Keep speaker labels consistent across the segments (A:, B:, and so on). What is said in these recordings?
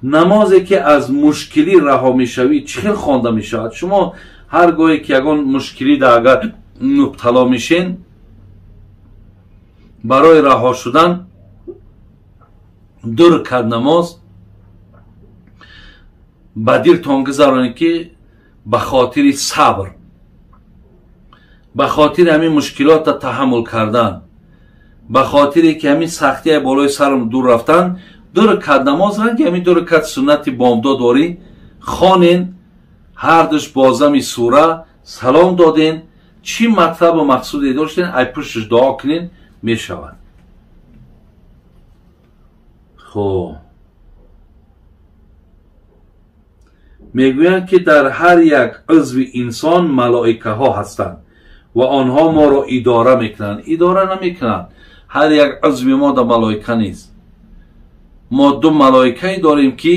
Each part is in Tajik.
A: Намозе ки аз мушкилӣ раҳо мешавӣ чӣ хел хонда мешавад? Шумо ҳар гоҳе ки ягон мушкилӣ да агар мубтало мешен, барои раҳо шудан ду ракат намоз ба дилтон гузаронед, ки ба хотири сабр, ба хотири ҳамин мушкилотро таҳаммул кардан, ба хотире ки ҳамин сахтия болои сарам дур рафтан, ду ракат намоз ранги ҳамин ду ракат суннати бомдод дорӣ хонен, ҳардуш бо зами сура салом доден, чӣ матлабу мақсуде доштен, ай пушташ дуо кунен, мешавад. Хоб, мегӯянд ки дар ҳар як узви инсон малоикаҳо ҳастанд ва онҳо моро идора мекунанд. Идора намекунанд, ҳар як узви мо дар малоика нест. Мо ду малоикае дорем ки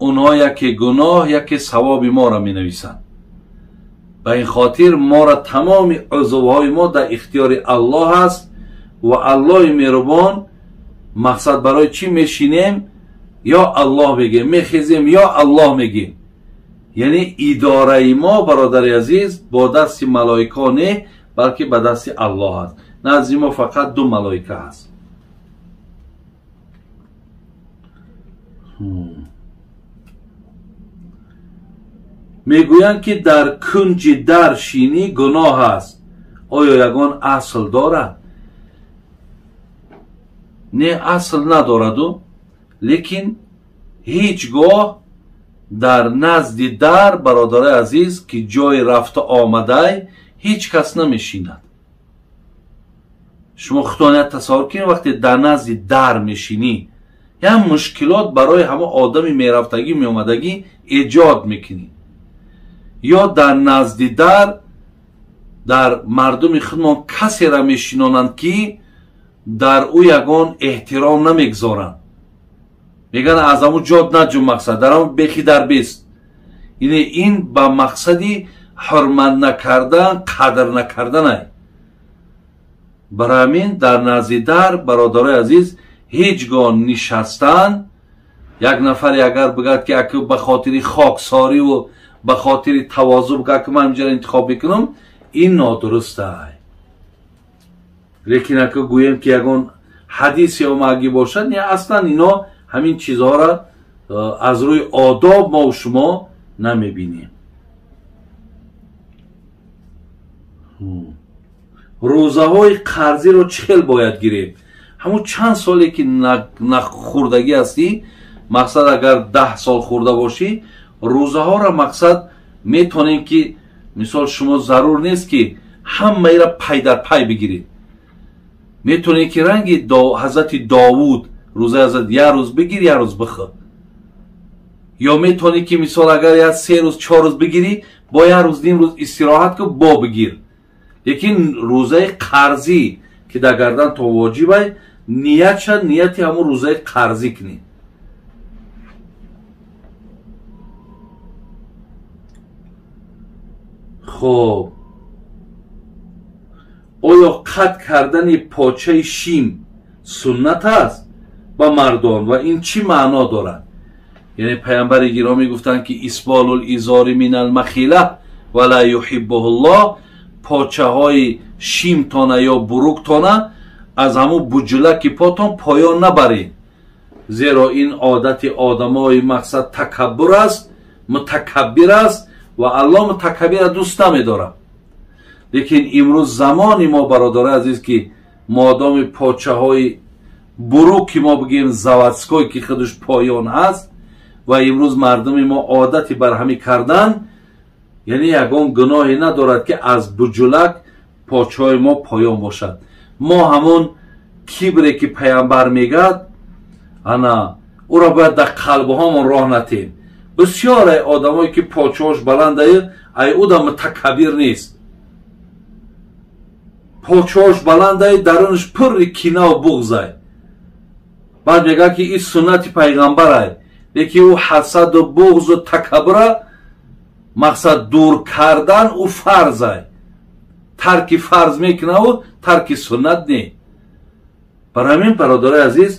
A: онҳо яке гуноҳ, яке савоби моро менависанд. Ба ин хотир моро тамоми узвҳои мо дар ихтиёри Аллоҳ аст ва Аллоҳи меҳрубон мақсад барои чӣ мешинем? Ё Аллоҳ мегем, мехезем, ё Аллоҳ мегем. Яъне идораи мо, бародари азиз, бо дасти малоика не, балки ба дасти Аллоҳ аст. Назди мо фақат ду малоика ҳаст. Мегӯянд ки дар кунҷи дар шинӣ гуноҳ аст. Оё ягон асл дорад? Не, асл надораду, лекин ҳеҷ гоҳ дар назди дар, бародари азиз, ки ҷои рафта омадай, ҳеҷ кас намешинад. Шумо худтон як тасаввур кунед, вақте дар назди дар мешинӣ, як мушкилот барои ҳама одами мерафтагӣ меомадагӣ эҷод мекунӣ. Ё дар назди дар дар мардуми худмон касеро мешинонанд ки дар ӯ ягон эҳтиром намегзоранд. Мегӯянд аз ҳамун ҷод наҷум, мақсад дар ҳамун бехи дар бест. Ине ин ба мақсади ҳурмат накардан, қадр накарданай. Барои ҳамин дар назди дар, бародарои азиз, ҳеҷ гоҳ нишастан, як нафаре агар бигӯяд ки аку ба хотири хоксориву ба хотири тавозӯ бигӯяд ки ман инҷаро интихоб мекунам, ин нодуруст ай. Лекин аку гӯем ки ягон ҳадисе омагӣ бошад, не, аслан ино ҳамин чизҳоро аз рӯи одоб мо шумо намебинем. Рӯзаҳои қарзиро чӣ хел бояд гирем? Ҳамун чанд соле ки нахӯрдагӣ ҳастӣ, мақсад агар 10 сол хӯрда бошӣ, рӯзаҳоро мақсад метонем ки мисол шумо зарур нест ки ҳамаиро пай дар пай бигиред. Метонем ки ранги ҳазрати Довуд рӯзаи ҳазрат як рӯз бигир, як рӯз бихӯр. Ё метонӣ ки мисол агар як 3 рӯз 4 рӯз бигирӣ, бо як рӯз ним рӯз истироҳат кун, бо бигир. Лекин рӯзаи қарзӣ ки дар гардан то воҷибай, ният шад, нияти ҳамун рӯзаи қарзӣ кунӣ. Хоб, оё қатъ кардани почаи шим суннат аст ба мардон ва ин чӣ маъно дорад? Яъне паямбари гиромӣ гуфтанд ки исболул изори минал махила ва ла юҳиббуҳуллоҳ, почаҳои шимтона ё буруктона аз ҳамун буҷулаки потон поён набаред, зеро ин одати одамои мақсад такаббур аст, мутакаббир аст ва Аллоҳ мутакаббирро дӯст намедорад. Лекин имрӯз замони мо, бародарои азиз, ки модоми почаҳои бурук ки мо бигӯем заводской ки худаш поён ҳаст ва имрӯз мардуми мо одати бар ҳамин кардан, яъне ягон гуноҳе надорад ки аз буҷулак почаҳои мо поён бошад. Мо ҳамон кибре ки паямбар мегӯяд, ана ӯро бояд дар қалбҳомон роҳ натем. Бисёре одамое ки почаҳош баландае, ай ӯ да мутакаббир нест. Почаҳош баландае, дарунаш пурри кинаву буғзай. Баъд мегӯяд ки ин суннати пайғамбарай, лекин ӯ ҳасаду буғзу такаббура мақсад дур кардан ӯ фарзай. Тарки фарз мекунаву тарки суннат не. Барои ҳамин, бародарои азиз,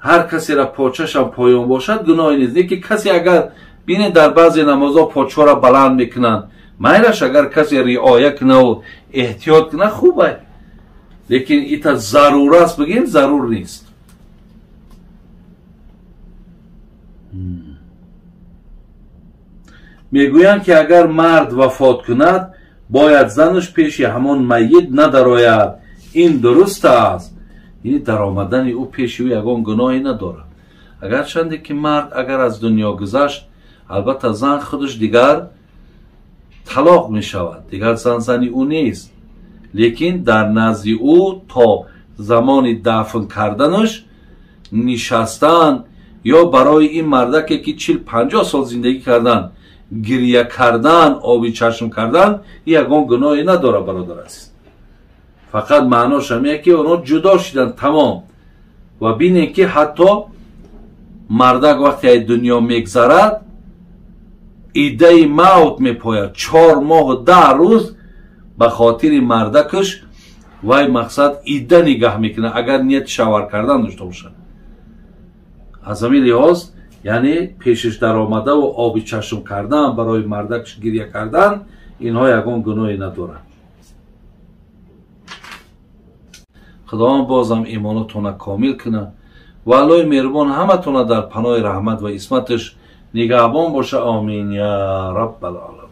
A: Ҳар касеро почашам поён бошад, гуноҳе нест. Лекин касе агар бинед, дар баъзе намозҳо почаро баланд мекунанд, майлаш агар касе риоя кунаву эҳтиёт кунад, хуб ай. Лекин ита зарур аст бигем, зарур нест. Мегӯянд ки агар мард вафот кунад, бояд занаш пеши ҳамон майит надарояд. Ин дуруст аст? Ин даромадани ӯ пеши ӯ ягон гуноҳе надорад. Агарчанде ки мард агар аз дунё гузашт, албатта зан худаш дигар талоқ мешавад, дигар зан зани ӯ нест. Лекин дар назди ӯ то замони дафн карданаш нишастан ё барои ин мардаке ки 40-50 сол зиндагӣ кардан, гиря кардан, оби чашм кардан, ин ягон гуноҳе надорад, бародар азиз. Фақат маънош ҳамия ки онҳо ҷудо шидан, тамом. Ва бинед ки ҳатто мардак вақте аз дунё мегзарад, иддаи мавт мепояд, 4 моҳу 10 рӯз ба хотири мардакаш вай мақсад идда нигаҳ мекунад, агар нияти шавҳар кардан дошта бошад. Аз ҳамин лиҳоз, яъне пешиш даромадаву оби чашм кардан, барои мардакаш гиря кардан, инҳо ягон гуноҳе надоранд. Худованд бозам имонатона комил кунад ва Аллоҳи меҳрубон ҳаматона дар паноҳи раҳмат ва исматаш нигаҳбон боша. Омин я раббал оламин.